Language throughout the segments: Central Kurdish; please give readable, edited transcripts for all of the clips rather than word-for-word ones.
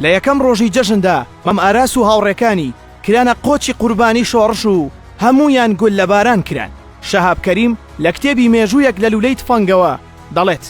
لە یەکەم ڕۆژی جەژندا مام ئاراس و هاوڕێکانی کرانە قۆچی قوربانی شۆڕش و هەموویان گوللەباران کران. شەهاب کەریم لە کتێبی مێژوویەک لە لوولەی تفەنگەوە دەڵێت،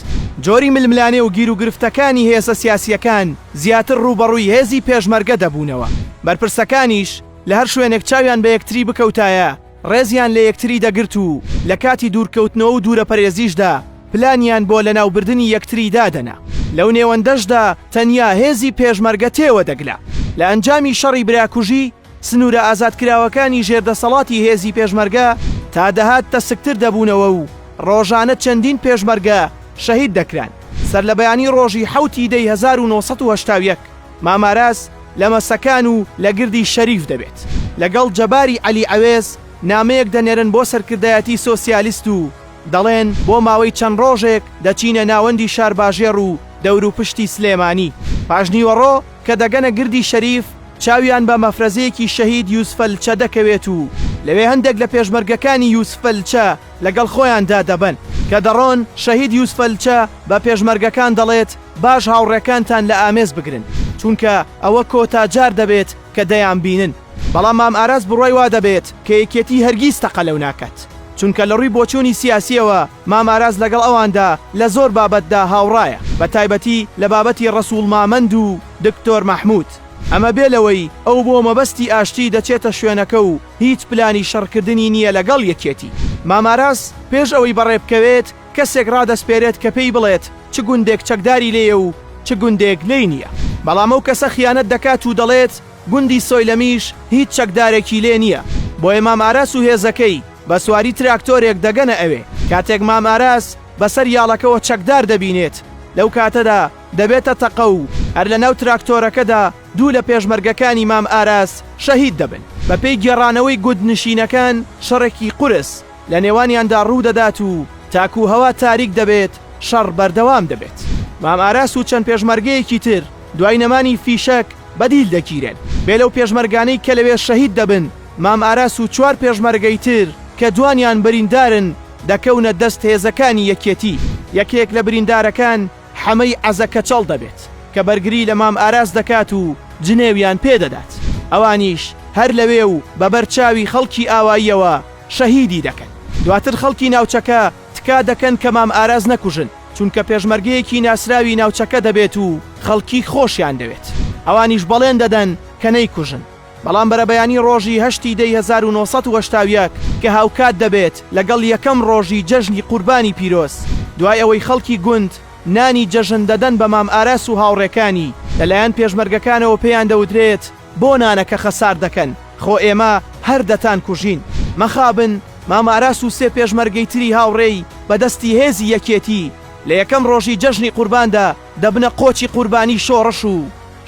جۆری ململانێ و گیروگرفتەکانی هێزە سیاسییەکان زیاتر ڕووبەڕووی هێزی پێشمەرگە دەبوونەوە، بەرپرسەکانیش لە هەر شوێنێک چاویان بە یەکتری بکەوتایە ڕێزیان لە یەکتری دەگرت و لە کاتی دوورکەوتنەوە و دوورەپەرێزیشدا پلانیان بۆ لەناوبردنی یەکتری دادەنا. لەو نێوەندەشدا تەنیا هێزی پێشمەرگە تێوە دەگلا. لە ئەنجامی شەڕی براکوژی، سنوورە ئازادکراوەکانی ژێر دەسەڵاتی هێزی پێشمەرگە تا دەهات تەسکتر دەبوونەوە و ڕۆژانە چەندین پێشمەرگە شەهید دەکران. سەرلەبەیانی ڕۆژی حەوت ی دەی 1981، مام ئاراس لە مەسەکان و لە گردی شەریف دەبێت. لەگەڵ جەباری عەلی عەوێز نامەیەک دەنێرن بۆ سەرکردایەتی سۆسیالیست و دەڵێن بۆ ماوەی چەند ڕۆژێک دەچینە ناوەندی شارباژێڕ و دەوروپشتی سلێمانی. پاشنیوەڕۆ کە دەگەنە گردی شەریف چاویان بە مەفرەزەیەکی شەهید یوسفە لچە دەکەوێت و لەوێ هەندێک لە پێشمەرگەکانی یوسفە لچە لەگەڵ خۆیاندا دەبەن. کە دەڕۆن شەهید یوسفە لچە بە پێشمەرگەکان دەڵێت باش هاوڕێکانتان لە ئامێز بگرن، چونکە ئەوە کۆتا جار دەبێت کە دەیانبینن. بەڵام مام ئاراس بڕوای وا دەبێت کە یەکێتی هەرگیز تەقە لەو ناکات، چونکە لە ڕووی بۆچوونی سیاسییەوە مام ئاراس لەگەڵ ئەواندا لە زۆر بابەتدا هاوڕایە، بە تایبەتی لە بابەتی ڕەسووڵ مامەند و دکتۆر مەحموود. ئەمە بێ لەوەی ئەو بۆ مەبەستی ئاشتی دەچێتە شوێنەکە و هیچ پلانی شەڕکردنی نییە لەگەڵ یەکێتی. مام ئاراس پێش ئەوەی بەڕێبکەوێت کەسێک ڕادەسپێرێت کە پێی بڵێت چ گوندێک چەکداری لێیە و چ گوندێک لێی نییە. بەڵام ئەو کەسە خیانەت دەکات و دەڵێت گوندی سۆیلەمیش هیچ چەکدارێکی لێ نییە. بۆیە مام ئاراس و هێزەکەی بە سواری تراکتۆرێک دەگەنە ئەوێ. کاتێک مام ئاراس بەسەر یاڵەکەوە چەکدار دەبینێت، لەو کاتەدا دەبێتە تەقە و هەر لەناو تراکتۆرەکەدا دوو لە پێشمەرگەکانی مام ئاراس شەهید دەبن. بەپێی گێڕانەوەی گوندنشینەکان شەڕێکی قورس لە نێوانیاندا ڕوودەدات و تاکوو هەوا تاریک دەبێت شەڕ بەردەوام دەبێت. مام ئاراس و چەند پێشمەرگەیەکی تر دوای نەمانی فیشەک بە دیل دەگیرێن. بێ لەو پێشمەرگانەی کە لەوێ شەهید دەبن، مام ئاراس و چوار پێشمەرگەی تر کە دوانیان بریندارن دەکەونە دەست هێزەکانی یەکێتی. یەکێک لە بریندارەکان حەمەی عەزە کەچەڵ دەبێت کە بەرگری لە مام ئاراس دەکات و جنێویان پێ دەدات. ئەوانیش هەر لەوێ و بە بەر چاوی خەڵکی ئاواییەوە شەهیدی دەکەن. دواتر خەڵکی ناوچەکە تکا دەکەن کە مام ئاراس نەکوژن، چونکە پێشمەرگەیەکی ناسراوی ناوچەکە دەبێت و خەڵکی خۆشیان دەوێت. ئەوانیش بەڵێن دەدەن کە نەیکوژن. بەڵام بەرەبەیانی ڕۆژی هەشتی دەی 1981 کە هاوکات دەبێت لەگەڵ یەکەم ڕۆژی جەژنی قوربانی پیرۆز، دوای ئەوەی خەڵکی گوند نانی جەژن دەدەن بە مام ئاراس و هاوڕێکانی، لەلایەن پێشمەرگەکانەوە پێیان دەوترێت بۆ نانەکە خەسار دەکەن، خۆ ئێمە هەر دەتانکوژین. مەخابن مام ئاراس و سێ پێشمەرگەی تری هاوڕێی بە دەستی هێزی یەکێتی لە یەکەم ڕۆژی جەژنی قورباندا دەبنە قۆچی قوربانی شۆڕش و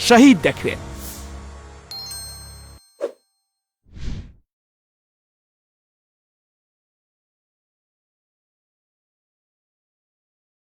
شەهید دەکرێن.